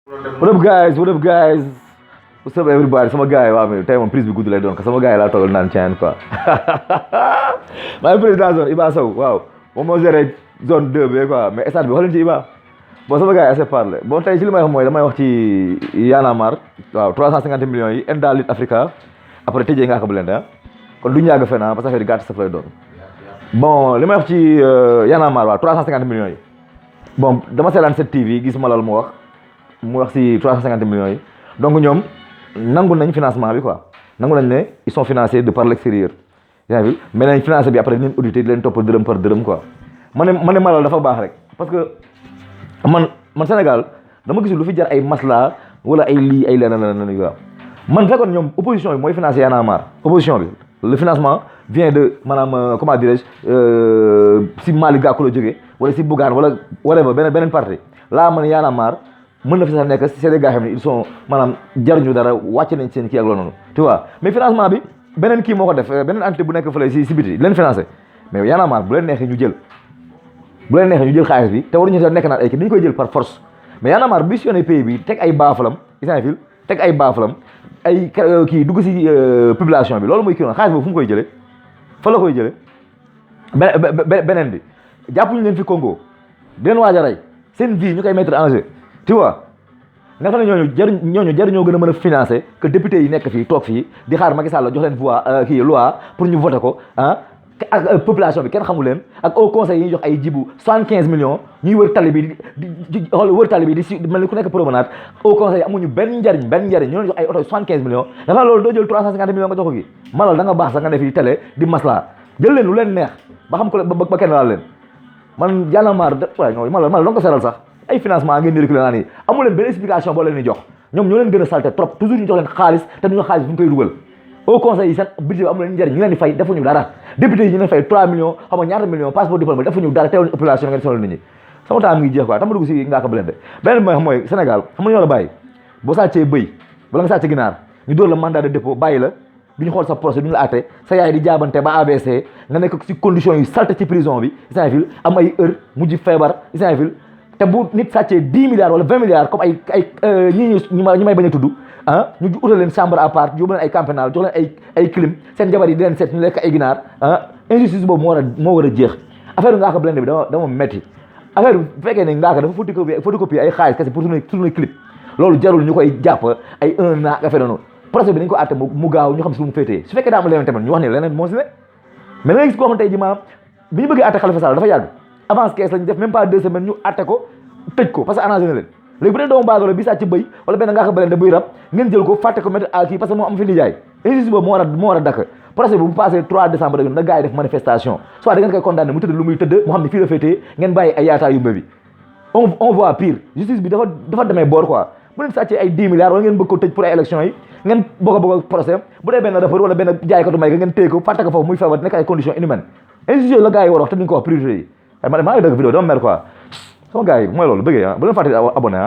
What up guys? What up guys? What's up everybody? Sama gars yi waaw mais tey moom prise bi gudd lay doon parce que sama gars yi laa toogal naan caan quoi maa ngi président zone Iba Sow waaw moom moo géré zone 2 bi quoi mais stade bi xool leen ci Iba bon sama gars yi assez parlé bon tey ci li may wax mooy damay wax ci Y'en a marre waaw 350 millions yi Enda Lutte Africa après tëjee nga ko Blindé kon du ñàgg fenn parce que affaire yi gàtt saf lay doon bon li may wax ci Y'en a marre waaw 350 millions yi bon dama seetaan 7TV gis ma loolu mu wax ci 350 millions yi donc ñoom nangu nañ financement bi quoi nangu nañ ne ils sont financés de par l'extérieur yaa ngi mais nañ financé bi après dinañ audité di leen topp dërëm par dërëm quoi ma ne malal dafa baax rek parce que man Sénégal dama gisul lu fi jar ay masla wala ay lii ay leneen quoi man fekkoon ñoom opposition bi mooy financé Y'en a marre opposition bi le financement vient de maanaam comment dirais-je si Malick Gakou la jógee wala si Bougane wala whatever beneen parti laa man Y'en a marre mën na fi sax nekk c'est des gars xam ne ils sont maanaam jaruñu dara wàcc nañ seen kii ak loolu noonu tu vois mais financement bi beneen kii moo ko def beneen entité bu nekk fële si biti leen financé mais Y'en a marre bu leen neexee ñu jël xaalis bi te waruñu nekk naan ay kii dañu koy jël par force mais Y'en a marre bi sillonné pays bi teg ay baafalam isanfil teg ay baafalam ay kii dugg si population bi loolu mooy kii noonu xaalis boobu fu mu koy jëlee fa la koy jëlee beneen bi jàppuñu leen fi Congo di leen waaj a rey seen vie ñu koy mettre en jeu tu vois nga xam ne ñooñu jaruñoo gën a mën a financer que député yi nekk fii toog fii di xaar Macky Sall jox leen voix kii loi pour ñu voter ko ak population bi kenn xamu leen ak au conseil yi ñu jox ay jibu 75 millions ñuy wër tali bi di xool wër tali bi di si mel ni ku nekk promenade au conseil amuñu benn njariñ ñu leen jox ay oto 75 millions nga xam ne loolu doo jël 350 millions nga jox ko gi malal da nga baax sax nga ne fii télé di masla jël leen lu leen neex ba xam ko ba kenn laal leen man Y'en a marre waaye malal da nga ko seral sax ay financement ngeen di reculer naa ni amu leen benn explication boo leen di jox ñoom ñoo leen gën a salté trop toujours ñu jox leen xaalis te duñu xaalis bu ñu koy dugal au conseil yi seen budget bi amu leen njëriñ ñu leen di fay defuñu dara député yi ñu leen fay 3 millions xam nga ñaata millions passeport diplôme defuñu dara teewul population ngeen sonal nit ñi sama temps mi ngi jeex quoi tama dugg si ngaa ko Blindé beneen bi mooy Sénégal xam nga ñoo la bàyyi boo sàccee bëy wala nga sàcce ginaar ñu dóor la mandat de dépôt bàyyi la duñu xool sa procès duñu la àtte sa yaay di jaabante ba AVC nga nekk ci condition yu salté ci prison bi isanfil am ay heure mujj feebar isanfil te bu nit sàccee 10 milliards wala 20 milliards comme ay ñu may bañ a tudd ñu utal leen chambre à part yóbbu leen ay camp pénal jox leen ay clim seen jabar yi di leen seet ñu lekk ay ginaar injustice boobu moo war a jeex affaire Ngaaka Blindé bi dama metti affaire bu fekkee ne Ngaaka dafa photocopie ay xaalis kese pour tourner clip loolu jarul ñu koy jàpp ay 1 an affaire noonu procès bi dañ ko àtte mu gaaw ñu xam si lu mu féetee su fekkee daa am leneen tamit ñu wax ne leneen moo si ne mais nga gis koo xam tey ji maanaam bi ñu bëggee àtte Khalifa Sall dafa yàgg avance caisse lañu def même pas 2 semaines ñu àtte ko tëj ko parce que arrangé na leen léegi bu dee doomu baadoolo bi sàcc bëy wala benn Ngaaka Blindé buy rab ngeen jël ko fàtte ko mettre à kii parce que moo am fi di jaay injustice boobu moo war a dakk procès bu passé 3 décembre rek na gars yi def manifestation soit da ngeen koy condamné mu tëdd lu muy tëdd mu xam ne fii la féetee ngeen bàyyi ay yaataa yumbe bi on voit pire justice bi dafa demee boor quoi bu leen sàccee ay 10 milliards wala ngeen bëgg ko tëj pour ay élection yi ngeen bëgg procès bu dee benn rappeur wala benn jaaykatu may ngeen téye ko fàtte ko foofu muy feebar nekk ay conditions inhumaines injustice la gars yi war a wax te duñ ko wax priorité yi maa ngi dëgg vidéo dama mer quoi sama gars yi mooy loolu bëggee bu leen fàtte abonné